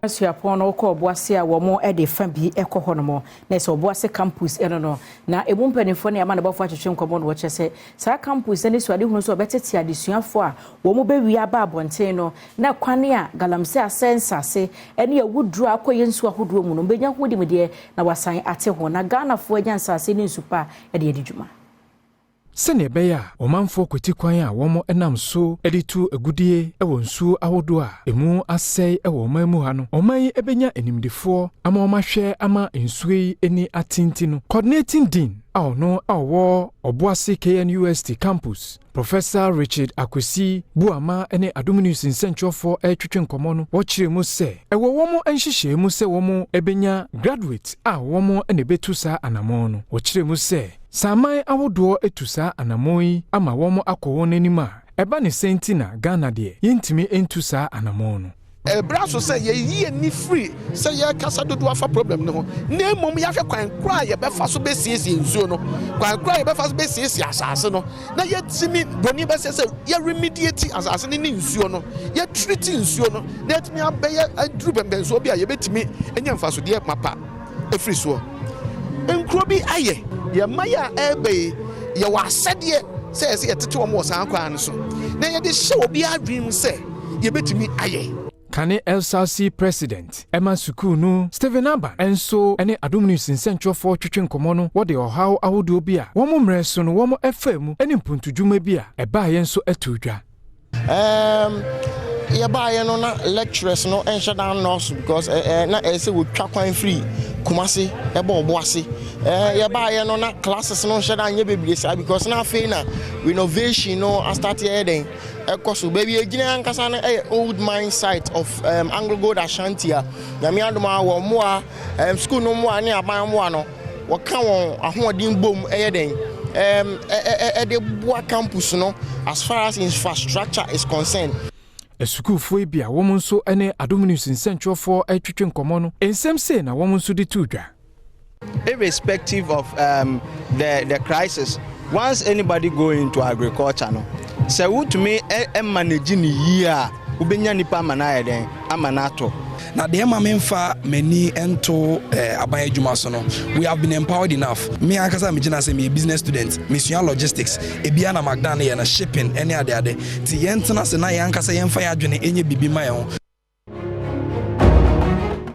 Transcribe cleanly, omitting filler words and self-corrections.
Suapɔn no kɔ Ɔboase a wɔn de fa bi kɔ hɔ nom na sɛ Ɔboase Campus no na emu mpanimfoɔ ne ama ne bɔfo atwetwe nkɔmmɔ no, wɔkyerɛ sɛ saa campus ne suadehunu nso ɔbɛtete adesuafoɔ a wɔn bɛwie aba abɔnten no na kwan a galamsey asɛ nsase ne awuduro akɔyɛ nsuo ahodoɔ mu no mbɛnya ho dimdeɛ na wasan ate ho na Ghanafoɔ anya nsase ne nsu pa de adi dwuma. Sɛnea ɛbɛyɛ a ɔmanfoɔ kwati kwan a wɔn nam so de tu agudie wɔ nsuo ahodoɔ a emu asɛe wɔ ɔman mu ha no, ɔman yi bɛnya animdefoɔ ama wɔn ahwɛ ama nsuo yi ani atenti no, coordinating dean a ɔno a ɔwɔ Ɔboase KNUST Campus, Professor Richard Akwesi Buama, ne Adom News nsɛntwerɛfoɔ retwetwe nkɔmmɔ no, wɔkyerɛ mu sɛ ɛwɔ wɔn nhyehyɛe mu sɛ wɔn bɛnya graduate a wɔn na ɛbɛtu saa anammɔn no. Wɔkyerɛ mu sɛ saaman ahodoɔ etu saa anammɔn yi ama wɔn akɔ wɔn anim a ɛba ne sɛn ti na Ghana deɛ yɛntumi ntu saa anammɔn no. Ɛberɛ so sɛ yɛyi ani firi sɛ yɛkasa dodoɔ afa problem no ho, na mmom yɛahwɛ kwan koro a yɛbɛfa so bɛsiesie nsuo no, kwan koro a yɛbɛfa so bɛsiesie asase no, na yɛtumi broni bɛsɛ sɛ yɛremediate asase no ne nsuo no, yɛtreat nsuo no na yɛtumi abɛyɛ aduru bɛnbɛnsoɔ bi a yɛbɛtumi anya mfasodeɛ mapa ɛfiri soɔ. Nkuro bi ayɛ yɛma yɛ a ɛreba yi, yɛwɔ asɛdeɛ sɛ yɛsɛ yɛtete wɔn wɔ saa kwan no so na yɛde hyɛ obi adwene mu sɛ yɛbɛtumi ayɛ. Kane SRC president ɛma sukuu no, Stephen Aba, nso ne Adom News nsɛntwerɛfoɔ twetwe nkɔmmɔ no, wɔde ɔhaw ahodoɔ bi a wɔn mmerɛ so no wɔn ɛfa mu ne mpuntudwuma bi a ɛbaeɛ nso ato dwa. Yɛbaeɛ no na lecturers no nhyɛ da nnɔɔso because na ɛyɛ sɛ wɔtwa kwan firi Kumase ɛbɔ Ɔboase. Yɛbaeɛ no na classes no nhyɛ da nyɛ bebree saa because na afei na renovation no astart yɛyɛ den ɛkɔ so. Baabi egyina ankasa no ɛyɛ old mine site of Anglo Gold Ashanti a Nyame adom a wɔn mmoa, school no mmoa ne aban mmoa no, wɔka wɔn ahoɔden bom ɛyɛ den ɛde boa campus no as far as infrastructure is concerned. Asukuufoɔ yi bi a wɔn nso ne Adom News nsɛntwerɛfoɔ retwetwe nkɔmmɔ no, nsɛm sei na wɔn nso de to dwa. Irrespective of the crisis, once anybody go into agriculture no, sɛ wotumi manage ne yie a, wobɛnya nipa ama no ayɛ dɛn ama no atɔ. Na deɛ ma memfa m'ani nto aban adwuma so no, we have been empowered enough. Me ankasa megyina sɛ meyɛ business student, mesua logistics, ebia na McDan yɛ no shipping ne adeade, nti yɛntena se na yɛn ankasa yɛmfa yɛn adwene ɛnyɛ biribi ma yɛn ho.